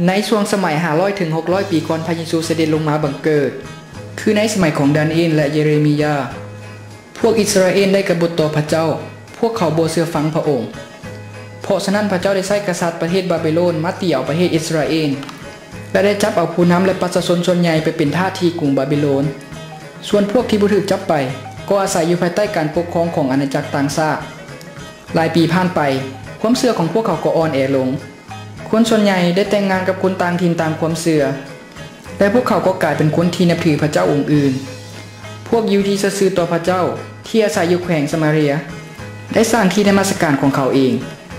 ໃນຊ່ວງສະໄໝຫ້າຮ້ອຍເຖິງຫົກຮ້ອຍປີກ່ອນພະເຢຊູສະເດັດລົງມາບັງເກີດ, ຄືໃນສະໄໝຂອງດານຽນ ແລະ ເຢເຣມີຍາ, ພວກອິດສະຣາເອນໄດ້ກະບົດຕໍ່ພະເຈົ້າ, ພວກເຂົາບໍ່ເຊື່ອຟັງພະອົງ. ເພາະສະນັ້ນ ພະເຈົ້າໄດ້ໃຊ້ກະສັດປະເທດບາບິໂລນມາຕີເອົາປະເທດອິດສະຣາເອນ ແລະ ໄດ້ຈັບເອົາຜູ້ນຳ ແລະ ປະຊາຊົນສ່ວນໃຫຍ່ໄປເປັນທາດທີ່ກຸງບາບິໂລນ. ສ່ວນພວກທີ່ບໍ່ຖືກຈັບໄປ ກໍອາໄສຢູ່ພາຍໃຕ້ການປົກຄອງຂອງອານາຈັກຕ່າງຊາດ. ຫຼາຍປີຜ່ານໄປ, ຄວາມເຊື່ອຂອງພວກເຂົາກໍອ່ອນແອລົງ. ຄົນສ່ວນໃຫຍ່ໄດ້ແຕ່ງງານກັບຄົນຕ່າງຖິ່ນຕ່າງຄວາມເຊື່ອ, ແລະ ພວກເຂົາກໍກາຍເປັນຄົນທີ່ນັບຖືພະເຈົ້າອົງອື່ນ. ພວກຢິວທີ່ສັດຊື່ຕໍ່ພະເຈົ້າ ທີ່ອາໄສຢູ່ແຂວງສະມາເຣຍ ໄດ້ສ້າງທີ່ນະມັດສະການຂອງເຂົາເອງ,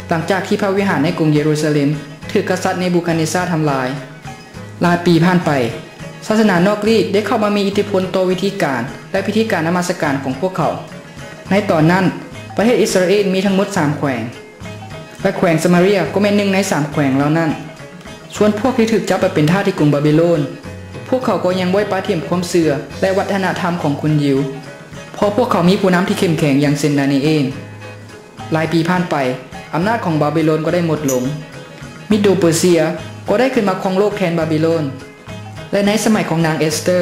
ຫຼັງຈາກທີ່ພະວິຫານໃນກຸງເຢຣູຊາເລັມຖືກກະສັດເນບູຄາເນຊາທຳລາຍ. ຫຼາຍປີຜ່ານໄປ, ສາສະໜານອກລີກໄດ້ເຂົ້າມາມີອິດທິພົນຕໍ່ວິທີການ ແລະ ພິທີການນະມັດສະການຂອງພວກເຂົາ. ໃນຕອນນັ້ນ, ປະເທດອິດສະຣາເອນມີທັງໝົດສາມແຂວງ, ແລະ ແຂວງສະມາເຣຍກໍແມ່ນໜຶ່ງໃນສາມແຂວງເຫຼົ່ານັ້ນ. ສ່ວນພວກທີ່ຖືກຈັບໄປເປັນທາດທີ່ກຸງບາບິໂລນ, ພວກເຂົາກໍຍັງບໍ່ໄດ້ປະຖິ້ມຄວາມເຊື່ອ ແລະ ວັດທະນະທຳຂອງຄົນຢິວ, ເພາະພວກເຂົາມີຜູ້ນຳທີ່ເຂັ້ມແຂງຢ່າງເຊັ່ນດານີເອນ. ຫຼາຍປີຜ່ານໄປ, ອຳນາດຂອງບາບິໂລນກໍໄດ້ໝົດລົງ. ມີໂດເປີເຊຍກໍໄດ້ຂຶ້ນມາຄອງໂລກແທນບາບິໂລນ ແລະ ໃນສະໄໝຂອງນາງເອສເຕີ,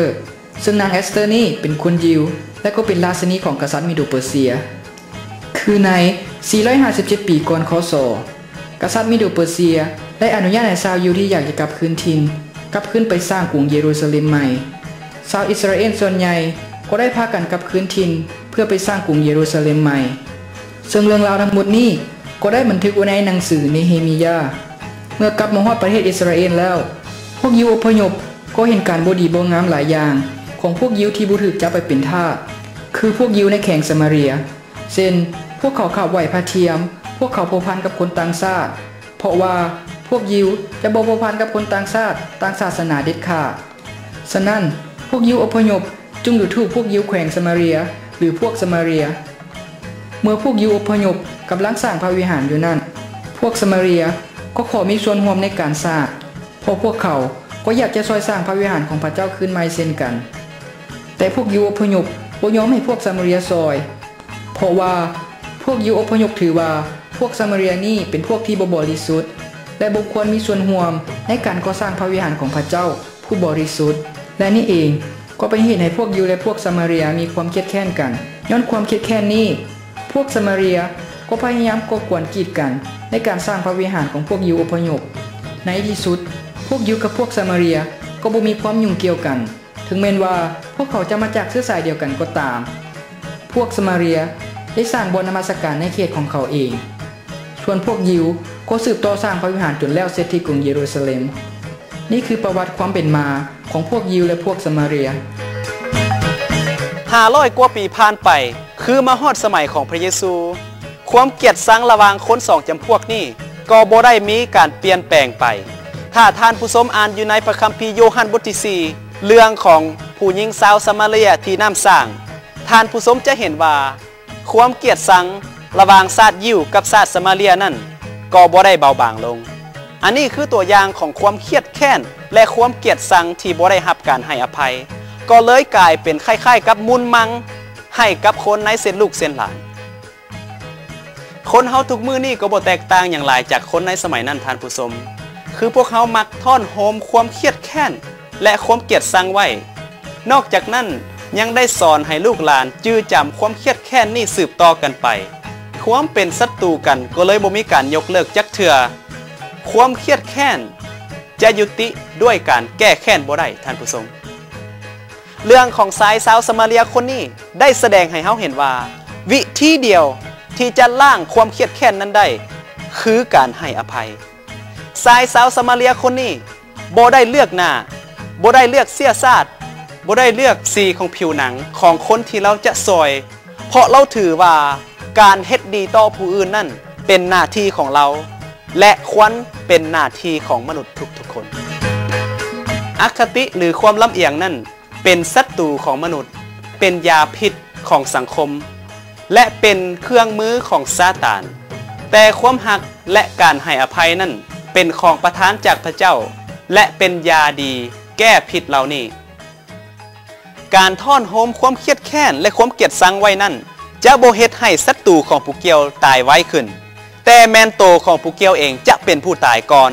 ເຊິ່ງນາງເອສເຕີນີ້ເປັນຄົນຢິວ ແລະ ກໍເປັນລາຊິນີຂອງກະສັດມີໂດເປີເຊຍ. ຄືໃນສີ່ຮ້ອຍຫ້າສິບເຈັດປີກ່ອນ ຄ.ສ. ກະສັດມີໂດເປີເຊຍໄດ້ອະນຸຍາດໃຫ້ຊາວຢິວທີ່ຢາກຈະກັບຄືນຖິ່ນ ກັບຄືນໄປສ້າງກຸງເຢຣູຊາເລັມໃໝ່. ຊາວອິດສະຣາເອນສ່ວນໃຫຍ່ກໍໄດ້ພາກັນກັບຄືນຖິ່ນເພື່ອໄປສ້າງກຸງເຢຣູຊາເລັມໃໝ່. ເຊິ່ງເລື່ອງລາວທັງໝົດນີ້ກໍໄດ້ບັນທຶກໄວ້ໃນໜັງສືເນເຮມີຍາ. ເມື່ອກັບມາຮອດປະເທດອິດສະຣາເອນແລ້ວ, ພວກຢິວອົບພະຍົບກໍເຫັນການບໍ່ດີບໍ່ງາມຫຼາຍຢ່າງຂອງພວກຢິວທີ່ບໍ່ຖືກຈັບໄປເປັນທາດ, ຄືພວກຢິວໃນແຂວງສະມາເຣຍ. ເຊັ່ນ, ພວກເຂົາຂັບໄຫວ້ພະທຽມ, ພວກເຂົາພົວພັນກັບຄົນຕ່າງຊາດ, ເພາະວ່າພວກຢິວຈະບໍ່ພົວພັນກັບຄົນຕ່າງຊາດ, ຕ່າງສາສະໜາເດັດຂາດ. ສະນັ້ນ, ພວກຢິວອົບພະຍົບຈຶ່ງດູຖູກພວກຢິວແຂວງສະມາເຣຍ ຫຼື ພວກສະມາເຣຍ. ເມື່ອພວກຢິວອົບພະຍົບກຳລັງສ້າງພະວິຫານຢູ່ນັ້ນ, ພວກສະມາເຣຍກໍຂໍມີສ່ວນຮ່ວມໃນການສ້າງ, ເພາະພວກເຂົາກໍຢາກຈະຊ່ອຍສ້າງພະວິຫານຂອງພະເຈົ້າຄືນໃໝ່ເຊັ່ນກັນ. ແຕ່ພວກຢິວອົບພະຍົບບໍ່ຍອມໃຫ້ພວກສະມາເຣຍຊ່ອຍ, ເພາະວ່າພວກຢິວອົບພະຍົບຖືວ່າພວກສະມາເຣຍນີ້ເປັນພວກທີ່ບໍ່ບໍລິສຸດ ແລະ ບໍ່ຄວນມີສ່ວນຮ່ວມໃນການກໍ່ສ້າງພະວິຫານຂອງພະເຈົ້າຜູ້ບໍລິສຸດ. ແລະ ນີ້ເອງກໍເປັນເຫດໃຫ້ພວກຢິວ ແລະ ພວກສະມາເຣຍມີຄວາມຄຽດແຄ້ນກັນ. ຍ້ອນຄວາມຄຽດແຄ້ນນີ້, ພວກສະມາເຣຍກໍພະຍາຍາມກໍ່ກວນກີດກັນໃນການສ້າງພະວິຫານຂອງພວກຢິວອົບພະຍົບ. ໃນທີ່ສຸດ, ພວກຢິວກັບພວກສະມາເຣຍກໍບໍ່ມີຄວາມຫຍຸ້ງກ່ຽວກັນ, ເຖິງແມ່ນວ່າພວກເຂົາຈະມາຈາກເຊື້ອສາຍດຽວກັນກໍຕາມ. ພວກສະມາເຣຍໄດ້ສ້າງບ່ອນນະມັດສະການໃນເຂດຂອງເຂົາເອງ, ສ່ວນພວກຢິວກໍສືບຕໍ່ສ້າງພະວິຫານຈົນແລ້ວເສັດທີ່ກຸງເຢຣູຊາເລັມ. ນີ້ຄືປະຫວັດຄວາມເປັນມາຂອງພວກຢິວ ແລະ ພວກສະມາເຣຍ. ຫ້າຮ້ອຍກວ່າປີຜ່ານໄປ, ຄືມາຮອດສະໄໝຂອງພະເຢຊູ, ຄວາມກຽດຊັງລະຫວ່າງຄົນສອງຈຳພວກນີ້ກໍບໍ່ໄດ້ມີການປ່ຽນແປງໄປ. ຖ້າທ່ານຜູ້ຊົມອ່ານຢູ່ໃນພະຄຳພີໂຢຮັນບົດທີສີ່ ເລື່ອງຂອງຜູ້ຍິງຊາວສະມາເຣຍທີ່ນ້ຳສ້າງ, ທ່ານຜູ້ຊົມຈະເຫັນວ່າ ຄວາມກຽດຊັງລະຫວ່າງຊາດຢິວກັບຊາດສະມາເຣຍນັ້ນກໍບໍ່ໄດ້ເບົາບາງລົງ. ອັນນີ້ຄືຕົວຢ່າງຂອງຄວາມຄຽດແຄ້ນ ແລະ ຄວາມກຽດຊັງທີ່ບໍ່ໄດ້ຮັບການໃຫ້ອະໄພ, ກໍເລີຍກາຍເປັນຄ້າຍໆກັບມູນມັງໃຫ້ກັບຄົນໃນເຊັ່ນລູກເຊັ່ນຫຼານ. ຄົນເຮົາທຸກມື້ນີ້ກໍບໍ່ແຕກຕ່າງຫຍັງຫຼາຍຈາກຄົນໃນສະໄໝນັ້ນ, ທ່ານຜູ້ຊົມ, ຄືພວກເຮົາມັກທ້ອນໂຮມຄວາມຄຽດແຄ້ນ ແລະ ຄວາມກຽດຊັງໄວ້. ນອກຈາກນັ້ນ, ຍັງໄດ້ສອນໃຫ້ລູກຫຼານຈື່ຈຳຄວາມຄຽດແຄ້ນນີ້ສືບຕໍ່ກັນໄປ. ຄວາມເປັນສັດຕູກັນກໍເລີຍບໍ່ມີການຍົກເລີກຈັກເທື່ອ. ຄວາມຄຽດແຄ້ນຈະຍຸຕິດ້ວຍການແກ້ແຄ້ນບໍ່ໄດ້, ທ່ານຜູ້ຊົມ. ເລື່ອງຂອງຊາຍຊາວສະມາເຣຍຄົນນີ້ໄດ້ສະແດງໃຫ້ເຮົາເຫັນວ່າ ວິທີດຽວທີ່ຈະລ້າງຄວາມຄຽດແຄ້ນນັ້ນໄດ້ ຄືການໃຫ້ອະໄພ. ຊາຍຊາວສະມາເຣຍຄົນນີ້ບໍ່ໄດ້ເລືອກໜ້າ, ບໍ່ໄດ້ເລືອກເຊື້ອຊາດ, ບໍ່ໄດ້ເລືອກສີຂອງຜິວໜັງຂອງຄົນທີ່ລາວຈະຊ່ອຍ, ເພາະລາວຖືວ່າການເຮັດດີຕໍ່ຜູ້ອື່ນນັ້ນເປັນໜ້າທີ່ຂອງລາວ ແລະ ຄວນເປັນໜ້າທີ່ຂອງມະນຸດທຸກໆຄົນ. ອະຄະຕິ ຫຼື ຄວາມລຳອຽງນັ້ນ ເປັນສັດຕູຂອງມະນຸດ, ເປັນຢາພິດຂອງສັງຄົມ ແລະ ເປັນເຄື່ອງມືຂອງຊາຕານ. ແຕ່ຄວາມຮັກ ແລະ ການໃຫ້ອະໄພນັ້ນ ເປັນຂອງປະທານຈາກພະເຈົ້າ ແລະ ເປັນຢາດີແກ້ພິດເຫຼົ່ານີ້. ການທ້ອນໂຮມຄວາມຄຽດແຄ້ນ ແລະ ຄວາມກຽດຊັງໄວ້ນັ້ນ ຈະບໍ່ເຮັດໃຫ້ສັດຕູຂອງຜູ້ກ່ຽວຕາຍໄວຂຶ້ນ, ແຕ່ແມ່ນໂຕຂອງຜູ້ກ່ຽວເອງຈະເປັນຜູ້ຕາຍກ່ອນ.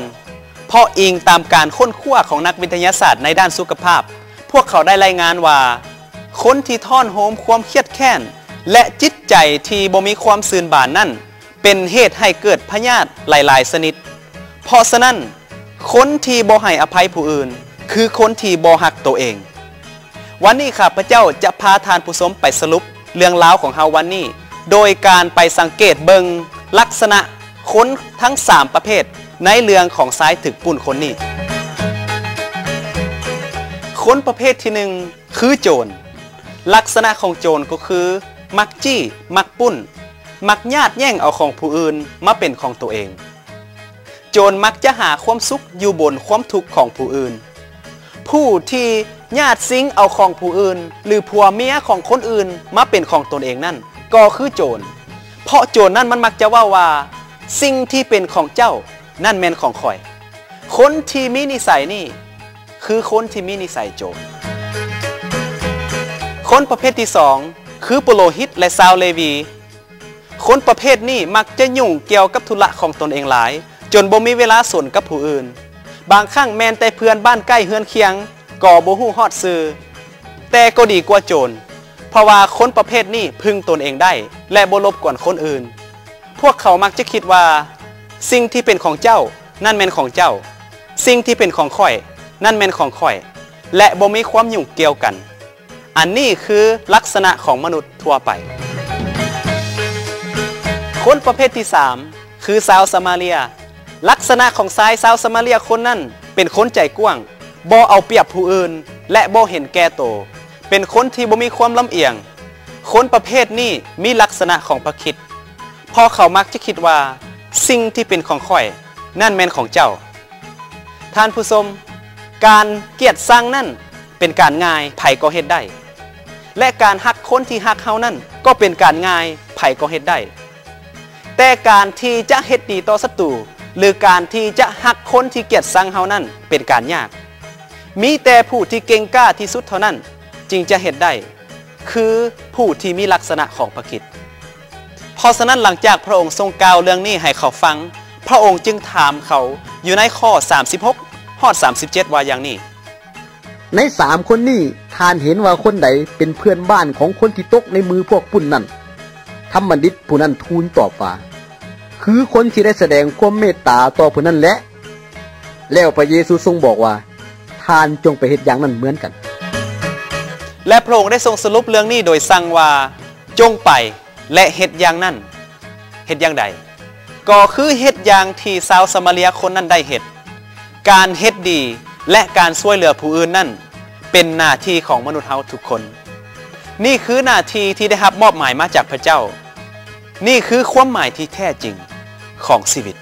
ເພ ເພາະອີງຕາມການຄົ້ນຄວ້າຂອງນັກວິທະຍາສາດໃນດ້ານສຸຂະພາບ, ພວກເຂົາໄດ້ລາຍງານວ່າ ຄົນທີ່ທ້ອນໂຮມຄວາມຄຽດແຄ້ນ ແລະ ຈິດໃຈທີ່ບໍ່ມີຄວາມຊື່ນບານນັ້ນ ເປັນເຫດໃຫ້ເກີດພະຍາດຫຼາຍໆຊະນິດ. ເພາະສະນັ້ນ, ຄົນທີ່ບໍ່ໃຫ້ອະໄພຜູ້ອື່ນ ຄືຄົນທີ່ບໍ່ຮັກໂຕເອງ. ວັນນີ້ຂ້າພະເຈົ້າຈະພາທ່ານຜູ້ຊົມໄປສະຫຼຸບເລື່ອງລາວຂອງເຮົາວັນນີ້ ໂດຍການໄປສັງເກດເບິ່ງລັກສະນະຄົນທັງສາມປະເພດໃນເລື່ອງຂອງຊາຍຖືກປຸ້ນຄົນນີ້. ຄົນປະເພດທີໜຶ່ງ ຄືໂຈນ. ລັກສະນະຂອງໂຈນກໍຄື ມັກຈີ້, ມັກປຸ້ນ, ມັກຍາດແຍ່ງເອົາຂອງຜູ້ອື່ນມາເປັນຂອງໂຕເອງ. ໂຈນມັກຈະຫາຄວາມສຸກຢູ່ບົນຄວາມທຸກຂອງຜູ້ອື່ນ. ຜູ້ທີ່ຍາດຊິງເອົາຂອງຜູ້ອື່ນ ຫຼື ຜົວເມຍຂອງຄົນອື່ນມາເປັນຂອງຕົນເອງນັ້ນ ກໍຄືໂຈນ. ເພາະໂຈນນັ້ນມັນມັກຈະເວົ້າວ່າ ສິ່ງທີ່ເປັນຂອງເຈົ້ານັ້ນແມ່ນຂອງຂ້ອຍ. ຄົນທີ່ມີນິໄສນີ້ ຄືຄົນທີ່ມີນິໄສໂຈນ. ຄົນປະເພດທີສອງ ຄືປຸໂຣຫິດ ແລະ ຊາວເລວີ. ຄົນປະເພດນີ້ມັກຈະຫຍຸ້ງກ່ຽວກັບທຸລະຂອງຕົນເອງຫຼາຍ ຈົນບໍ່ມີເວລາສົນກັບຜູ້ອື່ນ. ບາງຄັ້ງແມ່ນແຕ່ເພື່ອນບ້ານໃກ້ເຮືອນຄຽງກໍບໍ່ຮູ້ຮອດຊື່. ແຕ່ກໍດີກວ່າໂຈນ, ເພາະວ່າຄົນປະເພດນີ້ເພິ່ງຕົນເອງໄດ້ ແລະ ບໍ່ລົບກວນຄົນອື່ນ. ພວກເຂົາມັກຈະຄິດວ່າ ສິ່ງທີ່ເປັນຂອງເຈົ້ານັ້ນແມ່ນຂອງເຈົ້າ, ສິ່ງທີ່ເປັນຂອງຂ້ອຍນັ້ນແມ່ນຂອງຂ້ອຍ ແລະ ບໍ່ມີຄວາມຫຍຸ້ງກ່ຽວກັນ. ອັນນີ້ຄືລັກສະນະຂອງມະນຸດທົ່ວໄປ. ຄົນປະເພດທີສາມ ຄືຊາວສະມາເລຍ. ລັກສະນະຂອງຊາຍຊາວສະມາເລຍຄົນນັ້ນເປັນຄົນໃຈກວ້າງ, ບໍ່ເອົາປຽບຜູ້ອື່ນ ແລະ ບໍ່ເຫັນແກ່ໂຕ, ເປັນຄົນທີ່ບໍ່ມີຄວາມລຳອຽງ. ຄົນປະເພດນີ້ມີລັກສະນະຂອງພະຄຣິດ, ເພາະເຂົາມັກຈະຄິດວ່າ ສິ່ງທີ່ເປັນຂອງຂ້ອຍນັ້ນແມ່ນຂອງເຈົ້າ. ທ່ານຜູ້ຊົມ, ການກຽດຊັງນັ້ນເປັນການງ່າຍ, ໃຜກໍເຮັດໄດ້ ແລະ ການຮັກຄົນທີ່ຮັກເຮົານັ້ນກໍເປັນການງ່າຍ, ໃຜກໍເຮັດໄດ້. ແຕ່ການທີ່ຈະເຮັດດີຕໍ່ສັດຕູ ຫຼື ການທີ່ຈະຮັກຄົນທີ່ກຽດຊັງເຮົານັ້ນເປັນການຍາກ. ມີແຕ່ຜູ້ທີ່ເກັ່ງກ້າທີ່ສຸດເທົ່ານັ້ນຈຶ່ງຈະເຮັດໄດ້. ຄືຜູ້ທີ່ມີລັກສະນະຂອງພະຄຣິດ. ເພາະສະນັ້ນ ຫຼັງຈາກພະອົງຊົງກ່າວເລື່ອງນີ້ໃຫ້ເຂົາຟັງ, ພະອົງຈຶ່ງຖາມເຂົາຢູ່ໃນຂໍ້ສາມສິບຫົກຮອດສາມສິບເຈັດວ່າຢ່າງນີ້. ໃນສາມຄົນນີ້ ທ່ານເຫັນວ່າຄົນໃດເປັນເພື່ອນບ້ານຂອງຄົນທີ່ຕົກໃນມືພວກປຸ້ນນັ້ນ? ທຳບັນດິດຜູ້ນັ້ນທູນຕອບວ່າ, ຄືຄົນທີ່ໄດ້ສະແດງຄວາມເມດຕາຕໍ່ຜູ້ນັ້ນແຫຼະ. ແລ້ວພະເຢຊູຊົງບອກວ່າ, ທ່ານຈົ່ງໄປເຮັດຢ່າງນັ້ນເໝືອນກັນ. ແລະ ພະອົງໄດ້ຊົງສະຫຼຸບເລື່ອງນີ້ໂດຍສັ່ງວ່າ, ຈົ່ງໄປ ແລະ ເຮັດຢ່າງນັ້ນ. ເຮັດຢ່າງໃດ? ກໍຄືເຮັດຢ່າງທີ່ຊາວສະມາເລຍຄົນນັ້ນໄດ້ເຮັດ. ການເຮັດດີ ແລະ ການຊ່ວຍເຫຼືອຜູ້ອື່ນນັ້ນ ເປັນໜ້າທີ່ຂອງມະນຸດເຮົາທຸກຄົນ. ນີ້ຄືໜ້າທີ່ທີ່ໄດ້ຮັບມອບໝາຍມາຈາກພະເຈົ້າ. ນີ້ຄືຄວາມໝາຍທີ່ແທ້ຈິງຂອງຊີວິດ.